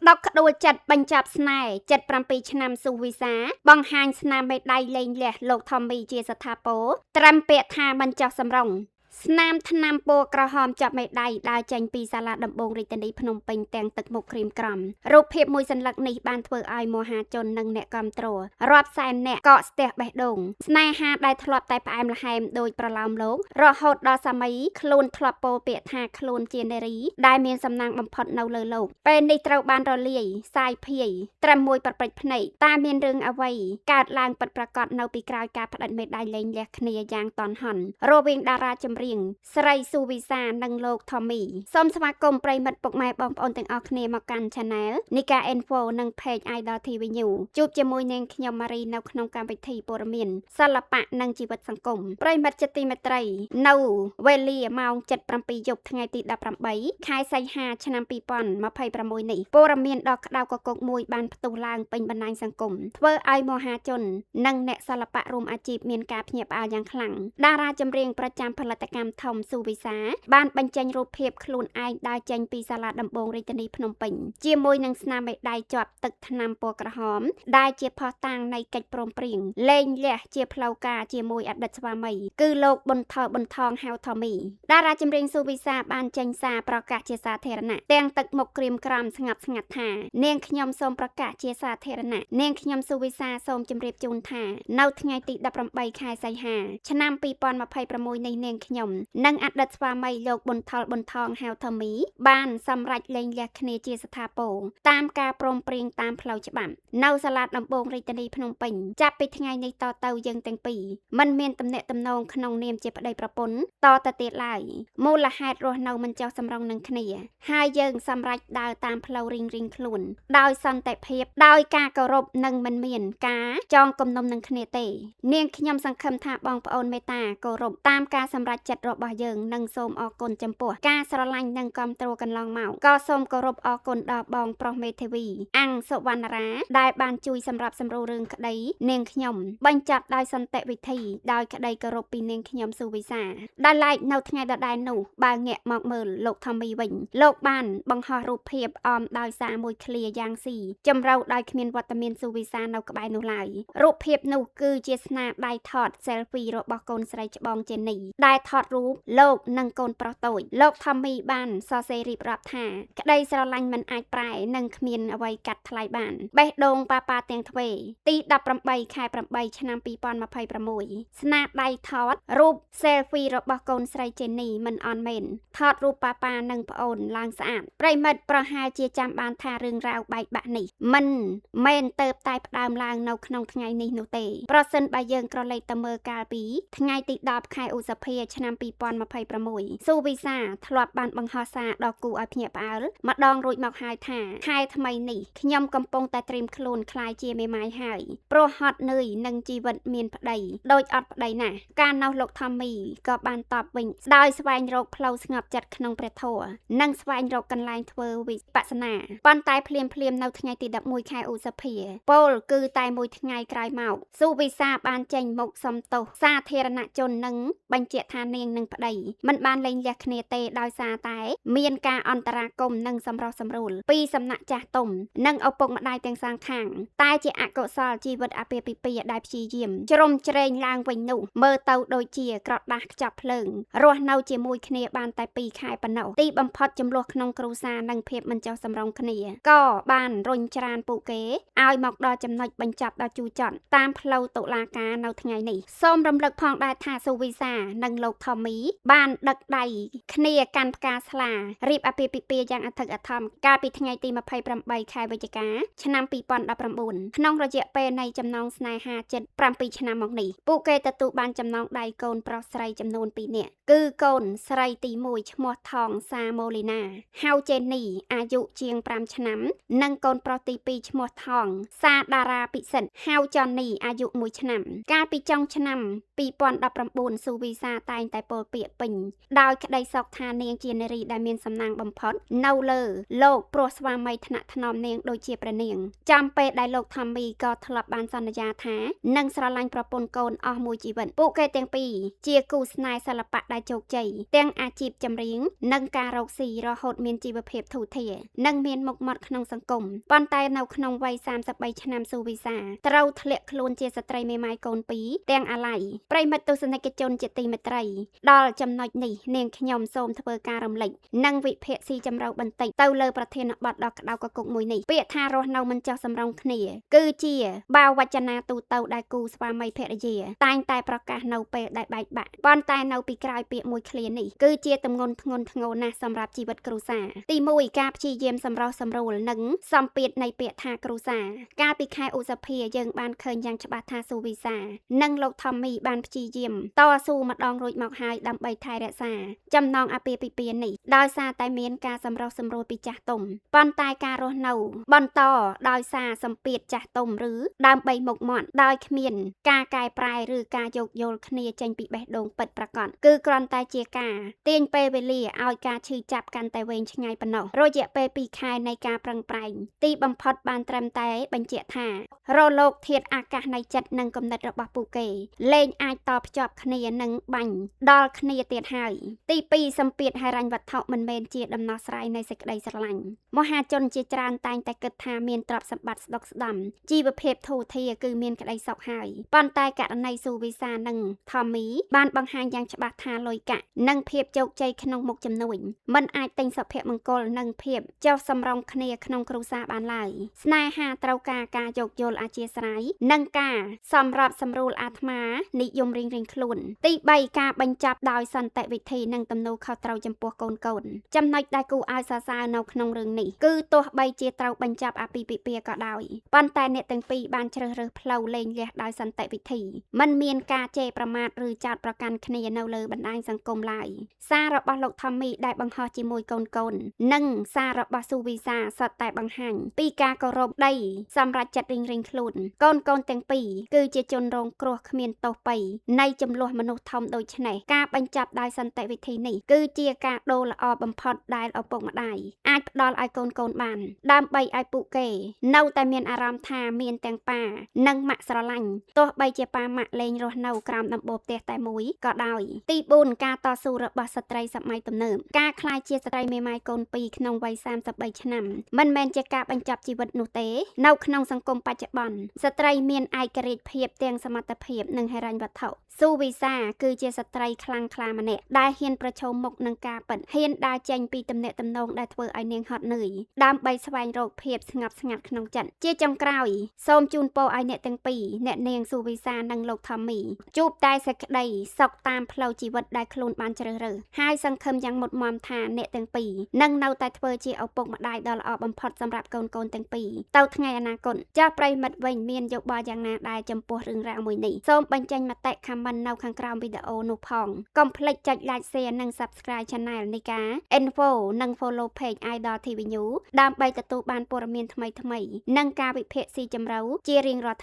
ដុកក្ដួលចិត្តបញ្ចប់ស្នេហ៍77ឆ្នាំស៊ូវិសា បង្ហាញស្នាមមេដៃលែងលះលោកថមមីជាស្ថាពរត្រឹមពាក្យថាមិនចោះសម្រុង ស្នាមថ្នាំពណ៌ក្រហមចាប់មេដៃដើរចេញពីសាលាដំបងរាជធានីភ្នំពេញទាំងទឹកមុខក្រៀមក្រំរូបភាពមួយសន្លឹកនេះបានធ្វើឲ្យមហាជននិងអ្នកគាំទ្ររាប់សែនអ្នកកកស្ទះបេះដូងស្នេហាដែលធ្លាប់តែផ្អែមល្ហែមដូចប្រឡោមលោករហូតដល់សាមីខ្លួនធ្លាប់ពោលពាក្យថាខ្លួនជានារីដែលមានសំណាងបំផុតនៅលើលោកពេលនេះត្រូវបានរលាយសាយភាយត្រឹមមួយប្រព្រឹត្តភ្នែកតើមានរឿងអ្វីកើតឡើងពិតប្រាកដនៅពីក្រោយការផ្តិតមេដៃលែងលះគ្នាយ៉ាងតន់ហន់រវាងតារាចម្រៀងស្រីស៊ូវីសានិងលោកថមីសូមស្វាគមន៍ប្រិយមិត្តពុកម៉ែបងប្អូនទាំងអស់គ្នាមកកាន់ Channel នីកា Info និង Page Idol TV News ជួបជាមួយនាងខ្ញុំម៉ារីនៅក្នុងកម្មវិធីព័ត៌មានសិល្បៈនិងជីវិតសង្គមប្រិយមិត្តជាទីមេត្រីនៅវេលាម៉ោង7យប់ថ្ងៃទី18ខែសីហាឆ្នាំ2026នេះព័ត៌មានដ៏ក្តៅគគុកមួយបានផ្ទុះឡើងពេញបណ្ដាញសង្គមធ្វើឲ្យមហាជននិងអ្នកសិល្បៈរួមអាជីពមានការភ្ញាក់ផ្អើលយ៉ាងខ្លាំងតារាចម្រៀងប្រចាំផលិតកម្មធំស៊ូវីសាបានបញ្ចេញរូបភាពខ្លួនឯងដើរចេញពីសាលាដំបងរាជធានីភ្នំពេញជាមួយនឹងស្នាមមេដៃជាប់ទឹកថ្នាំពណ៌ក្រហមដែលជាភស្តុតាងនៃកិច្ចព្រមព្រៀងលែងលះជាផ្លូវការជាមួយអតីតស្វាមីគឺលោកប៊ុនថលប៊ុនថងហៅថមីតារាចម្រៀងស៊ូវីសាបានចេញសារប្រកាសជាសាធារណៈទាំងទឹកមុខក្រៀមក្រំស្ងប់ស្ងាត់ថានាងខ្ញុំសូមប្រកាសជាសាធារណៈនាងខ្ញុំស៊ូវីសាសូមជម្រាបជូនថានៅថ្ងៃទី18ខែសីហាឆ្នាំ2026នេះនាងខ្ញុំនិងអតីតស្វាមីលោកប៊ុនថលប៊ុនថងហៅថមីបានសម្រេចលែងលះគ្នាជាស្ថាពរតាមការព្រមព្រៀងតាមផ្លូវច្បាប់នៅសាលាដំបងរាជធានីភ្នំពេញចាប់ពីថ្ងៃនេះតទៅយើងទាំងពីរមិនមានទំនាក់ទំនងក្នុងនាមជាប្តីប្រពន្ធតទៅទៀតឡើយមូលហេតុរស់នៅមិនចុះសម្រុងនឹងគ្នាហើយយើងសម្រេចដើរតាមផ្លូវរៀងៗខ្លួនដោយសន្តិភាពដោយការគោរពនិងមិនមានការចងគំនុំនឹងគ្នាទេនាងខ្ញុំសង្ឃឹមថាបងប្អូនមេត្តាគោរពតាមការសម្រេចចិត្តរបស់យើងនិងសូមអរគុណចំពោះការស្រឡាញ់និងគាំទ្រកន្លងមកក៏សូមគោរពអរគុណដល់បងប្រុសមេធាវីអាំងសុវណ្ណរាដែលបានជួយសម្របសម្រួលរឿងក្តីនាងខ្ញុំបញ្ចប់ដោយសន្តិវិធីដោយក្តីគោរពពីនាងខ្ញុំស៊ូវីសាដែលឡែកនៅថ្ងៃដដែលនោះបើងាកមកមើលលោកថមីវិញលោកបានបង្ហោះរូបភាពអមដោយសារមួយឃ្លាយ៉ាងស៊ីចម្រៅដោយគ្មានវត្តមានស៊ូវីសានៅក្បែរនោះឡើយរូបភាពនោះគឺជាស្នាដៃថត selfie របស់កូនស្រីច្បងចេនីដែលថតរូបលោកនិងកូនប្រុសតូចលោកថមីបានសរសេររៀបរាប់ថាក្តីស្រឡាញ់មិនអាចប្រែនិងគ្មានអ្វីកាត់ថ្លៃបានបេះដូងប៉ាប៉ាទាំងទ្វេទី18ខែ8ឆ្នាំ2026ស្នាដៃថតរូប selfie របស់កូនស្រីចេនីមិនអន់មែនថតរូបប៉ាប៉ានិងប្អូនឡើងស្អាតប្រិមិត្តប្រហែលជាចាំបានថារឿងរ៉ាវបែកបាក់នេះមិនមែនទៅតែផ្ដើមឡើងនៅក្នុងថ្ងៃនេះនោះទេប្រសិនបើយើងក្រឡេកទៅមើលកាលពីថ្ងៃទី10ខែឧសភាឆ្នាំ2026ស៊ូវីសាធ្លាប់បានបង្ហោះសារដ៏គួរឲ្យភ្ញាក់ផ្អើលម្ដងរួចមកហើយថាខែថ្មីនេះខ្ញុំកំពុងតែត្រៀមខ្លួនក្លាយជាមេម៉ាយហើយព្រោះហត់នឿយនឹងជីវិតមានប្តីដូចអត់ប្តីណាស់កាលនោះលោកថមីក៏បានតបវិញដោយស្វែងរកផ្លូវស្ងប់ចិត្តក្នុងព្រះធម៌និងស្វែងរកកន្លែងធ្វើវិបស្សនាប៉ុន្តែភ្លាមៗនៅថ្ងៃទី11ខែឧសភាពលគឺតែមួយថ្ងៃក្រោយមកស៊ូវីសាបានចេញមុខសុំទោសសាធារណជននិងបញ្ជាក់ថានាងនិងប្តីមិនបានលែងលះគ្នាទេដោយសារតែមានការអន្តរាគមន៍និងសម្រុះសម្រួលពីសំណាក់ចាស់ទុំនិងឪពុកម្ដាយទាំងសងខាងតែជាអកុសលជីវិតអាពាហ៍ពិពាហ៍ដែលព្យាយាមជ្រុំជ្រែងឡើងវិញនោះមើលទៅដូចជាក្រដាស់ខ្ចប់ភ្លើងរស់នៅជាមួយគ្នាបានតែ2ខែប៉ុណ្ណោះទីបំផុតចំនួនក្នុងគ្រួសារនិងភាពមិនចុះសម្រុងគ្នាក៏បានរុញច្រានពួកគេឲ្យមកដល់ចំណុចបញ្ចប់ដ៏ជូរចត់តាមផ្លូវតុលាការនៅថ្ងៃនេះសូមរំលឹកផងដែរថាស៊ូវីសានិងលោកថមីបានដឹកដៃគ្នាកាន់ផ្កាស្លារៀបអាពាហ៍ពិពាហ៍យ៉ាងអធិកអធមកាលពីថ្ងៃទី28ខែវិច្ឆិកាឆ្នាំ2019ក្នុងរយៈពេលនៃចំណងស្នេហាជិត7ឆ្នាំមកនេះពួកគេទទួលបានចំណងដៃកូនប្រុសស្រីចំនួន2នាក់គឺកូនស្រីទី1ឈ្មោះថងសាម៉ូលីណាហៅចេនីអាយុជាង5ឆ្នាំនិងកូនប្រុសទី2ឈ្មោះថងសាតារាពិសិដ្ឋហៅចននីអាយុ1ឆ្នាំកាលពីចុងឆ្នាំ2019ស៊ូវីសាតែងតែ តែពោលពាក្យពេញដោយក្តីសោកថានាងជានារីដែលមានសំណាងបំផុតនៅលើលោកព្រោះស្វាមីថ្នាក់ថ្នមនាងដូចជាព្រះនាងចំពេលដែលលោកថមមីក៏ធ្លាប់បានសន្យាថានឹងស្រឡាញ់ប្រពន្ធកូនអស់មួយជីវិតពួកគេទាំងពីរជាគូស្នេហ៍សិល្បៈដែលជោគជ័យទាំងអាជីពចម្រៀងនិងការរកស៊ីរហូតមានជីវភាពធូរធារនិងមានមុខមាត់ក្នុងសង្គមប៉ុន្តែនៅក្នុងវ័យ33ឆ្នាំស៊ូវីសាត្រូវធ្លាក់ខ្លួនជាស្ត្រីមេម៉ាយកូនពីរទាំងអាល័យប្រិយមិត្តទស្សនិកជនជាទីមេត្រីដល់ចំណុចនេះនាងខ្ញុំសូមធ្វើការរំលេចនិងវិភាគស៊ីជម្រៅបន្តិចទៅលើប្រធានបទដ៏ក្តៅគគុកមួយនេះពាក្យថារស់នៅមិនចុះសម្រុងគ្នាគឺជាបាវវចនាទូទៅដែលគូស្វាមីភរិយាតែងតែប្រកាសនៅពេលដែលបែកបាក់ប៉ុន្តែនៅពីក្រោយពាក្យមួយឃ្លានេះគឺជាទម្ងន់ធ្ងន់ធ្ងរណាស់សម្រាប់ជីវិតគ្រួសារទី1ការព្យាយាមសម្រុះសម្រួលនិងសម្ពាធនៃពាក្យថាគ្រួសារកាលពីខែឧសភាយើងបានឃើញយ៉ាងច្បាស់ថាស៊ូវីសានិងលោកថមមីបានព្យាយាមតស៊ូម្ដងរួចមកហើយដើម្បីថែរក្សាចំណងអាពាហ៍ពិពាហ៍នេះដោយសារតែមានការសម្រុះសម្រួលពីចាស់ទុំប៉ុន្តែការរស់នៅបន្តដោយសារសម្ពាធចាស់ទុំឬដើម្បីមុខមាត់ដោយគ្មានការកែប្រែឬការយោគយល់គ្នាចេញពីបេះដូងពិតប្រាកដគឺគ្រាន់តែជាការទាញពេលវេលាឲ្យការឈឺចាប់កាន់តែវែងឆ្ងាយប៉ុណ្ណោះរយៈពេល2ខែនៃការប្រឹងប្រែងទីបំផុតបានត្រឹមតែបញ្ជាក់ថារលកធាតុអាកាសនៃចិត្តនិងគំនិតរបស់ពួកគេលែងអាចតភ្ជាប់គ្នានិងបាញ់ដល់គ្នាទៀតហើយទី2សម្ពាធហិរញ្ញវត្ថុមិនមែនជាដំណោះស្រាយនៃសេចក្តីស្រឡាញ់មហាជនជាច្រើនតែងតែគិតថាមានទ្រព្យសម្បត្តិស្ដុកស្ដំជីវភាពធូរធារគឺមានក្តីសុខហើយប៉ុន្តែករណីស៊ូវីសានិងថមមីបានបង្ហាញយ៉ាងច្បាស់ថាលុយកាក់និងភាពជោគជ័យក្នុងមុខជំនួញមិនអាចទិញសុភមង្គលនិងភាពចុះសម្រុងគ្នាក្នុងគ្រួសារបានឡើយស្នេហាត្រូវការការយោគយល់អធ្យាស្រ័យនិងការសម្របសម្រួលអាត្មានិយមរៀងៗខ្លួនទី3ការបញ្ចប់ដោយសន្តិវិធីនិងទំនួលខុសត្រូវចំពោះកូនៗចំណុចដែលគួរឲ្យសរសើរនៅក្នុងរឿងនេះគឺទោះបីជាត្រូវបញ្ចប់អាពាហ៍ពិពាហ៍ក៏ដោយប៉ុន្តែអ្នកទាំងពីរបានជ្រើសរើសផ្លូវលែងលះដោយសន្តិវិធីមិនមានការជេរប្រមាថឬចោទប្រកាន់គ្នានៅលើបណ្ដាញសង្គមឡើយសាររបស់លោកថមមីដែលបង្ហោះជាមួយកូនៗនិងសាររបស់ស៊ូវីសាសុទ្ធតែបង្ហាញពីការគោរពដីសម្រាប់ចិត្តរៀងៗខ្លួនកូនៗទាំងពីរគឺជាជនរងគ្រោះគ្មានទោសពៃនៃចំនួនមនុស្សធំដូច្នេះការបញ្ចប់ដោយសន្តិវិធីនេះគឺជាការដូរល្អបំផុតដែលឪពុកម្ដាយអាចផ្ដល់ឲ្យកូនៗបានដើម្បីឲ្យពួកគេនៅតែមានអារម្មណ៍ថាមានទាំងប៉ានិងម៉ាក់ស្រឡាញ់ទោះបីជាប៉ាម៉ាក់លែងរស់នៅក្រោមដំបូលផ្ទះតែមួយក៏ដោយទី4ការតស៊ូរបស់ស្ត្រីសម័យទំនើបការក្លាយជាស្ត្រីមេម៉ាយកូនពីរក្នុងវ័យ33ឆ្នាំមិនមែនជាការបញ្ចប់ជីវិតនោះទេនៅក្នុងសង្គមបច្ចុប្បន្នស្ត្រីមានឯករាជ្យភាពទាំងសមត្ថភាពនិងហិរញ្ញវត្ថុស៊ូវីសាគឺជាស្ត្រីខ្លាំងក្លាម្នាក់ដែលហ៊ានប្រឈមមុខនឹងការពិតហ៊ានដើរចេញពីទំនាក់ទំនងដែលធ្វើឲ្យនាងហត់នឿយដើម្បីស្វែងរកភាពស្ងប់ស្ងាត់ក្នុងចិត្តជាចុងក្រោយសូមជូនពរឲ្យអ្នកទាំងពីរអ្នកនាងស៊ូវីសានិងលោកថមមីជួបតែសេចក្តីសុខតាមផ្លូវជីវិតដែលខ្លួនបានជ្រើសរើសហើយសង្ឃឹមយ៉ាងមុតមមថាអ្នកទាំងពីរនឹងនៅតែធ្វើជាឪពុកម្ដាយដ៏ល្អបំផុតសម្រាប់កូនៗទាំងពីរទៅថ្ងៃអនាគតចាស់ប្រិយមិត្តវិញមានយោបល់យ៉ាងណាដែរចំពោះរឿងរ៉ាវមួយនេះសូមបញ្ចេញមតិ comment នៅខាងក្រោមវីដេអូនោះផងកុំភ្លេចចុច like share និង subscribe Channel នៃការ Info និង follow page Idol TV News ដើម្បីទទួលបានព័ត៌មានថ្មីៗនិងការវិភាគស៊ីជម្រៅជារៀងរាល់